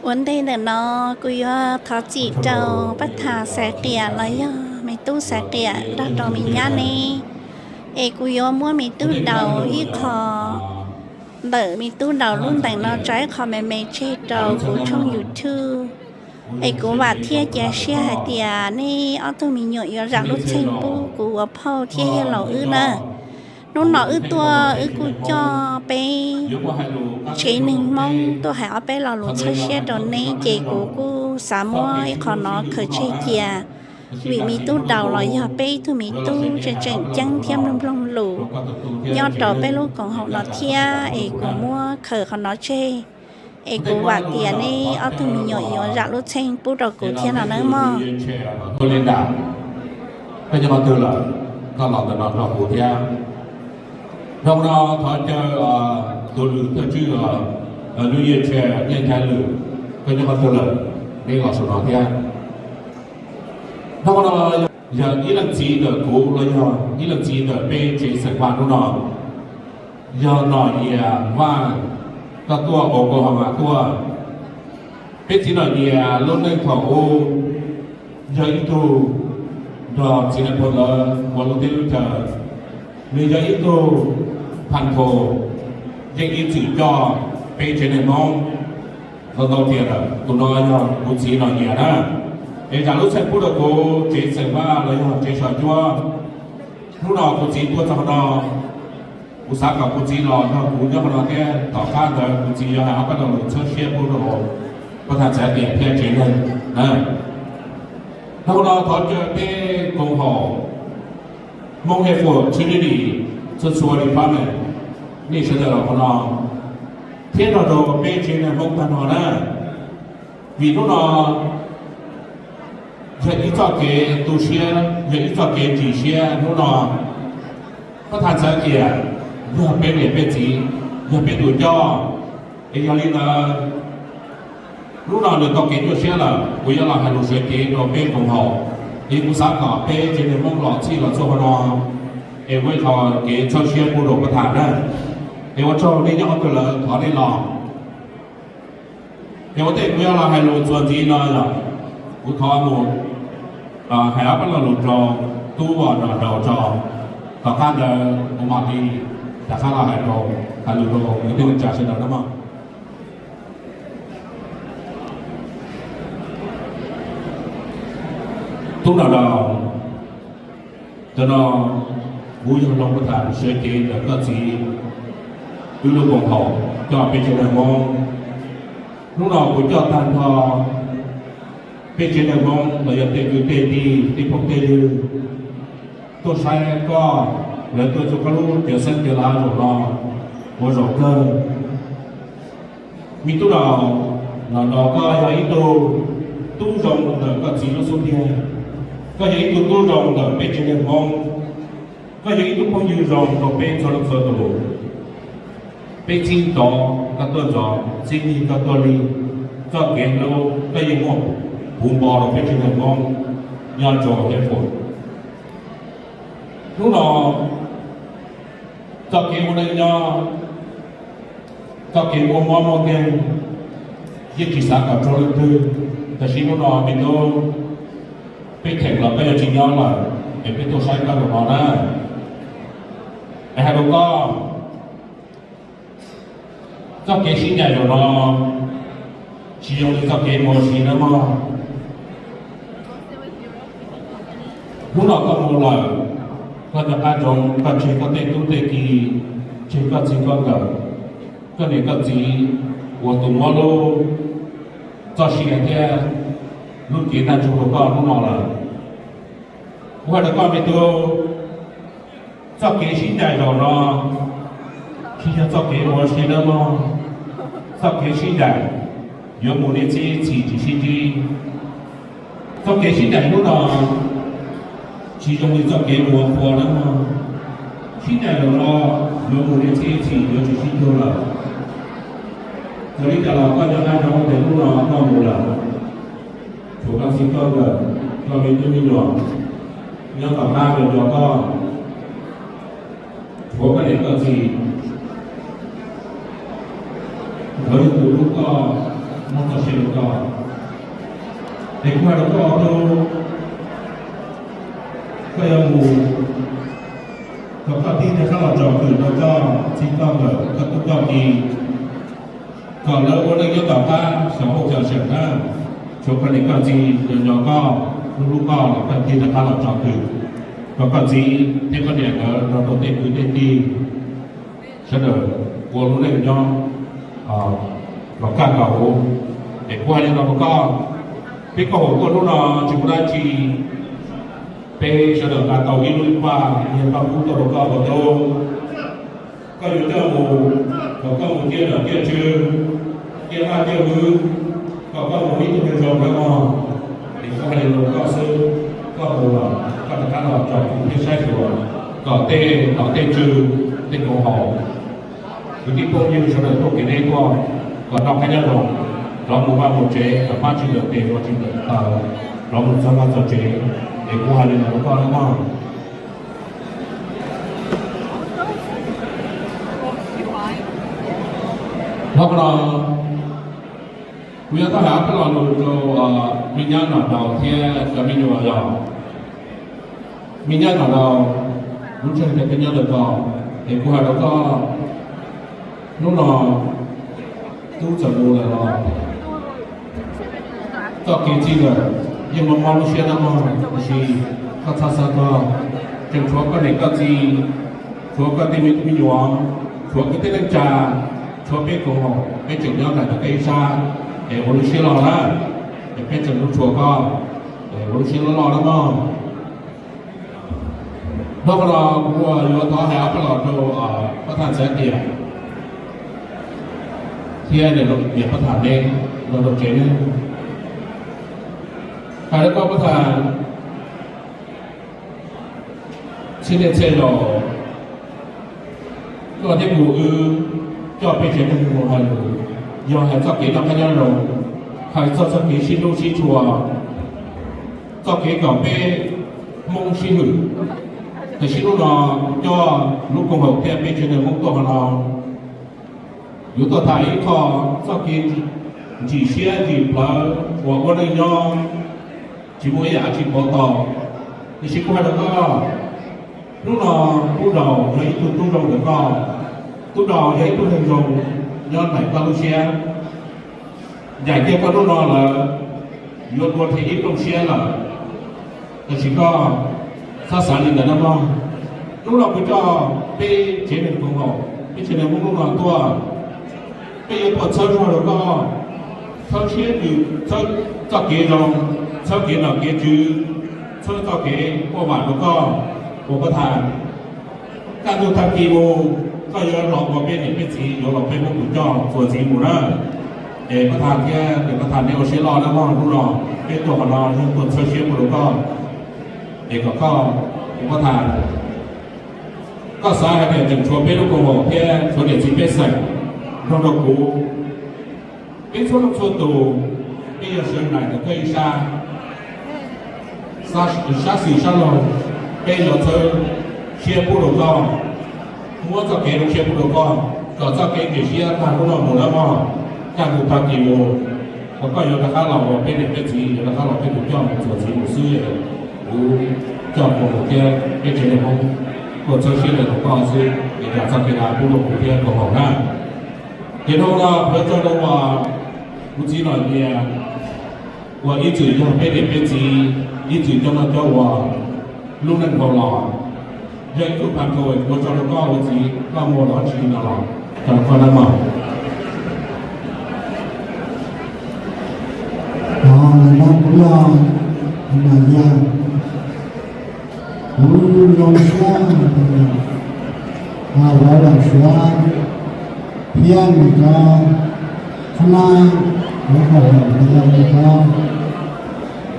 Ua ntej ntawm no kuv yuav thov txim rau pab tham Xaiv Qiam los yog me tub Xaiv Qiam nrog rau me nyab neb, es kuv yuav muab me tub daus ib qho ntawm me tub daus lub ntees no tso ib qho me me tseg rau kuv tshooj YouTube. Es kuv vam thiab cia siab hais tias neb ob tug me nyuam yuav zam lub txheej pub kuv ua phauj thiab yawg laus wb na. Hnub no wb tuaj wb kuj coj peb tsev neeg Hmoob tuaj hais ob peb lo lus txhawb siab rau neb ces kuv kuj xav muab ib qho no khaws tseg cia, vim me tub daus los yog peb ib tug me tub tseem tseem ceeb thiab mloog mloog lus nyob rau peb lub koom haum no thiab, es kuv muab khaws qhov no tseg. Es kuv vam tias neb ob tug me nyuam yuav zam lub txheej pub rau kuv thiab no nawb mog. Koj nyob qhov twg lawm, koj los ntawm no nrog kuv thiab. Dhau no thov caw tus lwm thawj tswj lub yeej tsheb yeej thab lwm, koj nyob qhov twg lawm, neb los saum no thiab. Dhau no yog ib leej txiv ntawm kuv los yog ib leej txiv ntawm peb tsev xeem Vaj hnub no, yog Nom Yias Vaj, koj tuaj Oklahoma tuaj. Peb txiv Nom Yias lub neej thaum ub yog ib tug nrog txiv Nais Phoo lawv ua lub teb lub chaw, nws yog ib tug phas thos yeej ib txwm coj peb tsev neeg Hmoob ntau ntau tiam lawm. Tus no yog kuv txiv Nom Yias na, es zam lub txheej pub rau kuv tsev xeem Vaj los yog tsev Sov Cuab. Hnub no kuv txiv tuaj txog no, kuv xav kom kuv txiv los nrog kuv nyob qhov no thiab, tom qab ntawd kuv txiv yuav hais ob peb lo lus txhawb siab pub rau pab thaj Xaiv Qiam thiab tsev neeg na. Dhau no thov caw peb koom haum Hmoob Heights Community txhua txhua department, nej sawv daws los qhov no thiab nrog rau peb tsev neeg Hmoob tag nrho na. Vim hnub no yog ib txoj kev tu siab, yog ib txoj kev ntsim siab. Hnub no pab thaj Xaiv Qiam yog peb niam peb txiv, yog peb tus coj, es yog li ntawd hnub no nws tau kev nyuaj siab lawm, kuv yuav los hais lus sawv cev rau peb koom haum. Es kuv xav kom peb tsev neeg Hmoob los txhij los txhua qhov no, es ua ib qho kev txhawb siab pub rau pab thaj na. Es ua tsaug nej nyob qhov twg lawm thov nej los. Es ua ntej kuv yuav los hais lus txuas ntxiv no yog kuv thov mus hais ob peb lo lus rau tub uas nrog rau tso, tom qab ntawd kuv mam li rov qab los hais rau, hais lus rau kwv tij neej tsa sawv daws nawb mog. Tub nrog rau, tam no kuv yog Looj Pab Thaj sawv cev ntawm koj txiv wb lub koom haum coj peb tsev neeg Hmoob. Hnub no kuv coj tag nrho peb tsev neeg Hmoob los yog tej kwv tej tij tej phooj tej ywg tuaj saib koj, lawv tuaj txog koj lub cawv xeeb cawv lav zaum no ua zaum kawg. Me tub daus, los no koj yog ib tug tub zoo ntawm koj txiv lub xub ntiag, koj yog ib tug tub zoo ntawm peb tsev neeg Hmoob, koj yog ib tug phooj ywg zoo rau peb txhua leej txhua tus. Peb txib tod koj tuaj txog, txib lig koj tuaj lig. Txoj kev hlub koj yeej muaj puv npo rau peb tsev neeg Hmoob nyob rau Heights. Hnub no txoj kev ua neej nyob, txoj kev ua mob muaj nkeeg, yeej tsis xav kom raug leej twg. Tab sis hnub no me tub, peb kheem los koj yuav tsis nyob lawm, es peb tuaj saib koj zaum no na. Es hais rau koj, txoj kev sib ncaim zaum no tsis zoo li txoj kev mus ua si nawb mog. Hnub no koj mus lawm, koj cov qab ntsoov koj tseg koj tej tub tej ki, tseg koj txij koj nkawm, koj niam koj txiv uas tus muab lub txoj sia thiab lub cev tag nrho rau koj hnub no lawm. Kuv hais rau koj me tub, txoj kev sib ncaim zaum no tsis yog txoj kev mus ua si nawb mog. Txoj kev sib ncaim yuav mus niam txhij txhim tsis sib ntsib. Txoj kev sib ncaim hnub no tsis zoo li txoj kev mus ua qhua nawb mog. Sib ncaim zaum no yuav mus niam txhij txhim yuav tsis sib cuag lawm. Txawm li cas los koj cov qab ntsoov tias hnub no koj mus lawm, tshuav koj txij koj nkawm, koj me tub me nyuam nyob tom qab nco nco koj, tshuav koj niam koj txiv, nkawd yog tus hlub koj, Muab txoj sia rau koj, es kuv hais rau koj tub, koj yuav mus, kom koj tib rov qab los tsom kwm rau koj txiv koj nkawm koj tub koj ki, kom lawv ua neej nyob tom qab xyov hauj xyov seem na. Tshuav koj niam koj txiv nco nco koj, hlub hlub koj los koj tib rov qab los tsom kwm, kom koj txiv thiab koj niam nkawd nrog rau tej kwv tej tij sawv daws ua lub neej nyob kom kaj kom huv. Es kuv hais li no rau koj, peb koj haum tuaj hnub no tsis muaj dab tsi, peb sawv daws nqa tau ib lub vaj yog koj pub tuaj rau koj ua tub. Koj yuav coj mus, kom koj mus ciaj nom ciaj tswv, ciaj vaj ciaj hwv, kom koj mus ib tug neeg zoo na mog. Es kuv hais li no rau koj xwb, koj mus los koj rov qab los tsom kwm thiab saib xyuas kom tej nom tej tswv, tej koom haum, kwv tij phooj ywg sawv daws tuaj kev deb tuaj, kom noj qab nyob zoo, rov mus vaj mus tsev kom pab tsis lawm tes ua tsis lawm taw, rov mus txog vaj txog tsev. Es kuv hais li no rau koj na mog. Hmo no kuv yuav thov hais ob peb lo lus rau me nyab Nom Daus thiab cov me nyuam yog me nyab Nom Daus, lub tsev cov peb nyob ntawm ko, es kuv hais rau koj, hnub no tub txawm mus lawm los txoj kev txij nkawm yeej mob mob lub siab na mog, tiam sis koj txhob xav tuag, tseem tshuav koj niam koj txiv, tshuav koj tej me tub me nyuam, tshuav kwv tij neej tsa, tshuav peb koom haum, peb tseem nyob nram koj ib sab, es ua lub siab loj na, es peb tseem hlub tshua koj, es ua lub siab loj loj na mog. Hnub no kuv yuav thov hais ob peb lo rau pab thaj Ntxhais Tiam thiab niam pab thaj Neb los rau tsev ne. Hais rau koj pab thaj, txhia niaj txhia zaus koj thiab kuv wb coj peb tsev neeg mus hais lus, yog hais txoj kev noj qab nyob zoo, hais txog txoj kev sib hlub sib tshua, txoj kev kom peb Hmoob sib hwm. Tiam sis hnub no kuv coj lub koom haum thiab peb tsev neeg Hmoob tuaj hmo no, yuav tuaj tham ib qho txoj kev ntsim siab ntsim plawv uas ua neej nyob tsis muaj ib yam dab tsi pauv tau. Tiam sis kuv hais rau koj, hnub no Tub Daus yog ib tug tub zoo ntawm koj, Tub Daus yog ib tug neeg zoo nyob ntawm koj lub siab. Ncaim kiag koj hnub no lawm, yuav dua rhe ib rooj siab lawm, tab sis koj txhob xav li ntawd no mog. Hnub no kuv coj peb tsev neeg koom haum, peb tsev neeg Hmoob hnub no tuaj, peb yuav tuaj txhawb zog rau koj, txhawb siab kws txhawb txoj kev zoo, txhawb kev nom kev tswv, txhawb txoj kev muaj vam rau koj. Kuv pab thaj, kaj ntug tag kis mus koj yuav los ua peb niam peb txiv, yuav los peb Hmoob tus coj txuas ntxiv mus na. Es pab thaj thiab niam pab thaj neb ua siab loj na mog, hnub no peb tuaj qhov no yog tuaj txhawb siab pub rau koj. Es kom koj, kuv pab thaj, koj xav hais tias tseem tshuav peb lub koom haum thiab tshuav niam txiv pej xeem nrog rau kuv, peb txhua leej txhua tus, peb yuav sawv daim ntawm koj ib sab, sab xis sab laug, peb yuav txhawb siab pub rau koj, muab txoj kev zoo siab pub rau koj, kom txoj kev ntsim siab tag hnub no mus na mog, kaj ntug tag kis mus, kom koj yuav rov qab los ua peb niam peb txiv, yuav rov qab los peb tus coj mus txuas ntxiv mus xwb. Kuv coj kuv mus thiab peb tsev neeg Hmoob tuaj txhawb siab rau koj xwb, es cas txoj kev no pub rau kuv thiab koom haum na. Ces hnub no kuv yuav tso rau kuv txiv Nom Yias uas ib txwm yog peb niam peb txiv, ib txwm coj noj coj ua lub neej dhau los, yog ib tug pab kawg kuv yuav tso rau koj ua txiv, koj muaj los tsis li no los, tso rau koj na mog. Nim no kuv yog Nom Yias, kuv zoo siab vauv Vam Suav thiab nws cov qhab nab, kuv qhov hauv los yog nws cov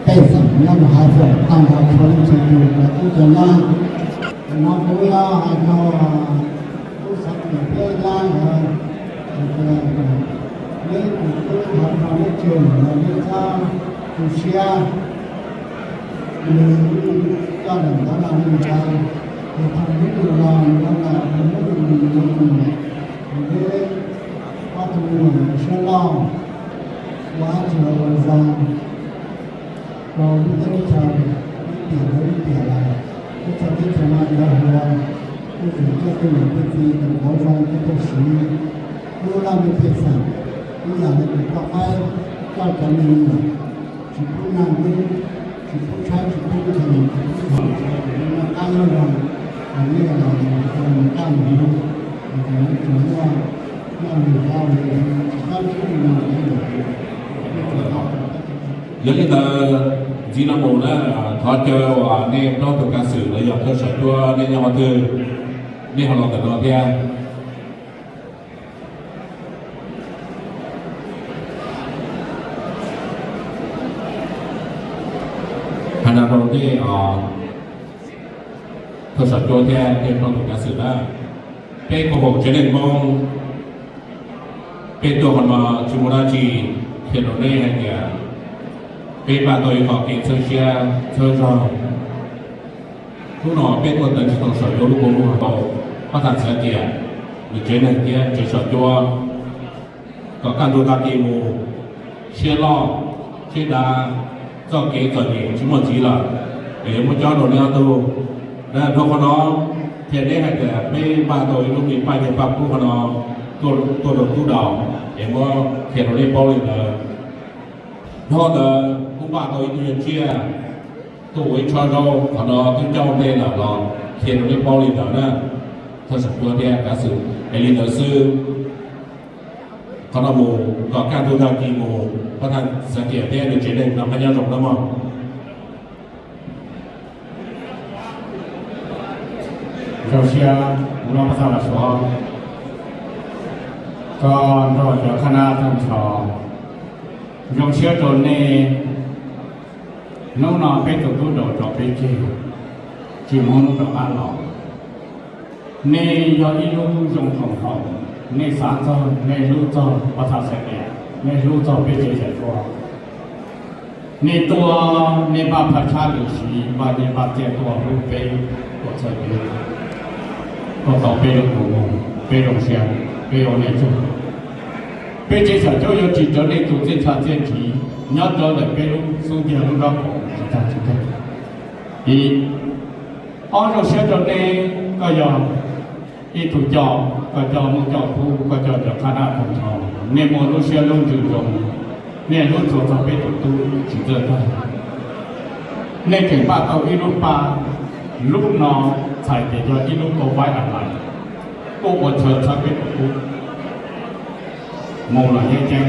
pej xeem nyob rau hav zoom tag nrho txhua leej txhua tus cov tub cov nyab. Nim no kuv yog hais rau tub Xeev Tiam thiab nyab nkawd hais tias neb tus tub thov nrog neb tseg los neb txhob tu siab, nws coj daim ntawv no li ntawd, ces thaum neb mus los nws los nws yuav mus, neb ob tug mus siab loj. Ab tsi ua zoo rau lub teb chaws, ib tiam rau ib tiam lawm, teb chaws teb chaws no yuav hluas, tej zaum coj tej niam tej txiv tus qauv zoo coj tuaj siv lub laj mej pej xeem, ib yam li tus poj qaib coj cov me nyuam, tsis pub naj ntub, tsis pub tshaib tsis pub nqhis, tsis pub nqhis, noj qab nyob zoo, nej los mus rau mus kaj mus hnub, ces nej tsuas muaj noj nqis hau li tsis pab ntsib li no. Yog li ntawd, ntxiv no mus na, thov caw uas nej plaub tug kav xwm los yog thawj saum cuab nej nyob qhov twg, nej ho los ntawm no thiab. Hais no rau nej os, thawj saum cuab thiab nej plaub tug kav xwm na, peb koom haum tsev neeg Hmoob, peb tuaj qhov no tsis muaj dab tsi, qhia rau nej hais tias peb npaj tau ib qho kev txhawb siab txhawb zog. Hnub no peb tuaj teev tsis tau saum cuab lub kua muag rau pab thawj Xav Kiam nws tsev neeg thiab tsev saum cuab kom kaj ntug tag kis mus, siab loj siab dav, txoj kev txom nyem tsis muaj txiv lawm, es yuav muab cob rau nej ob tug. Rau qhov no, qhia nej hais tias peb npaj tau ib lub me paj yawg paj kub qhov no tuaj rau tub daus, es muab qhia rau nej paub li ntawd. Dhau ntawd kuj npaj tau ib tug yawg tsiaj tuaj ua ib tshob zaub, qhov no twb ncauj ntej lawm los qhia rau nej paub li ntawd na. Thawj saum cuab thiab kav xwm, es li ntawd xwb. Qhov no mus kom kaj ntug tag kis mus, pab thawj Xav Kiam thiab nws tsev neeg noj qab nyob zoo na mog. Zoo siab kuv los pab thawj Vam Suav, koj nrog cov khab nab thawj ncho. Zoo siab rau nej, hnub no peb tus tub daus tso peb tseg, tsis muaj hnub rov qab los. Nej yog ib lub zoo koom haum, nej xav txog, nej hlub txog pab thawj Xav Kiam, nej hlub txog peb tsev Xav Tuam. Nej tuaj, nej npaj phaj tshab lwm siv, npaj, nej npaj txiaj tuaj hlub peb, tuaj txhawb peb, tuaj tau peb lub kua muag, peb zoo siab, peb ua nej tsaug. Peb tsev Xav Tuam yuav tsim tsawv nej tus txiaj ntsha txiaj ntsig nyob rau ntawm peb lub xub ntiag lub nraub qaum tsis tag tsis kawg. Ib, ob, zoo siab rau nej, koj yog ib tug coj, koj coj muj coj kub, koj coj cov khab nab thawj ncho, nej muaj lub siab lub ntsws zoo, nej hlub tshua txog peb tus tub tsis txawj tag. Nej tseem npaj tau ib lub paj, lub no txhais tias yog ib lub kauj faib a lais, kuj ua chaw txhawb peb tus tub mus los yeej ceeb.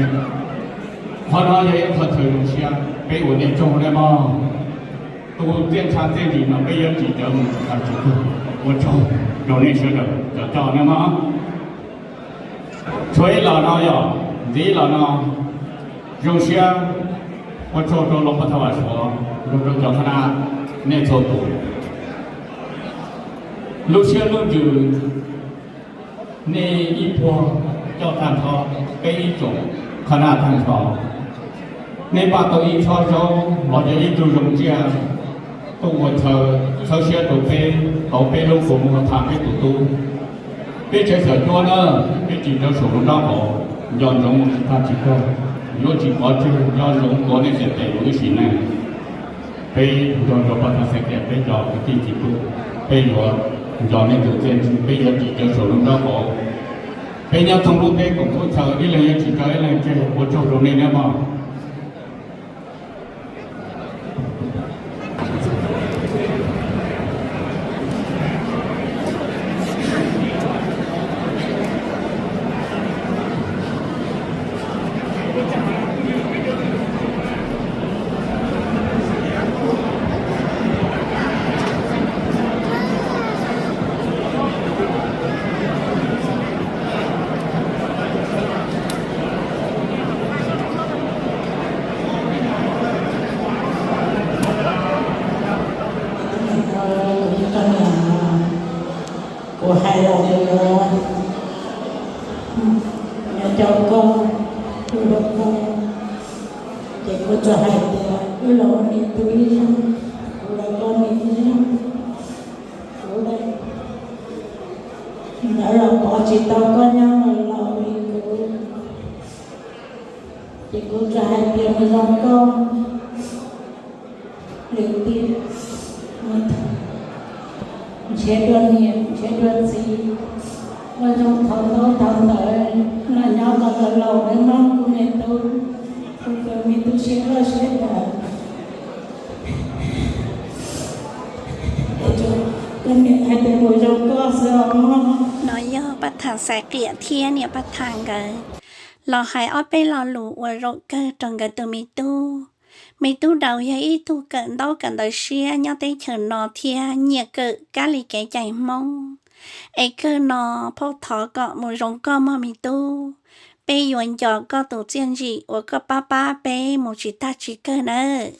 Qhov no yog ib qho chaw zoo siab, peb ua nej tsaug nej mog. Tus txiaj ntsha txiaj ntsig no peb yuav tsim tsawv mus tsis tag tsis kawg. Ua tsaug rau nej sawv daws cov coj nej mog. Tshuav ib los no yog ntxiv los no, zoo siab ua tsaug rau Looj Pov Thoj Vam Suav, zoo rau cov khab nab, nej txhua tus lub siab lub ntsws, nej ib puag coj tag nrho, peb ib tsoom khab nab tag nrho, nej npaj tau ib tshob zaub los yog ib tug zoo tsiaj tuaj ua chaw txhawb siab rau peb, tau peb lub kua muag tham peb tus tub. Peb tsev Xav Tuam na, peb tsim rau saum lub nraub qaum, nco ntsoov mus tsis tag tsis kawg, yuav tsis pov tseg, nco ntsoov tuav nej tes tes mus ib sim neej. Peb nrog rau pab thawj Xav Kiam peb cov kwv tij txiv tub, peb yuav nco nej tus txiaj ntsig, peb yuav tsim rau saum lub nraub qaum. Peb nyob thoob lub teb koom thoob chaw, ib leeg yuav tsim rau ib leeg tseg, ua tsaug rau nej nawb mog. Kuv hais los mus, nyob cov koj, kuv los koj, ces kuv txawm hais tias wb los ua niam tub ib zaug, kuv los koj niam ib zaug, kuv ntawd los pov tsis tau koj nyob los li kuv. Ces kuv tsuas hais tias mus zoo koj lwm tiam, ntshe dua niam ntshe dua txiv, ua zoo thaum ntau thaum ntawd los nyob kom laus laus nawb mog kuv me tub, kuv tus me tub siab loj siab dav. Tus niam hais tias mus zoo koj xwb os mog. No yog Paj Thas Xaiv Qiam thiab niam Paj Thas nkawd los hais ob peb lo lus ua zaum kawg rau nkawd tus me tub. Me tub Daus yog ib tug kawm ntaub kawm ntawv siab nyob teb chaws no thiab nyiam kawm kab li kev cai Hmoob. Es kawg no phauj thov kom mus zoo koj mog me tub. Peb yuav nco koj tus txiaj ntsim uas koj pab pab peb mus tsis tag tsis kawg nawb.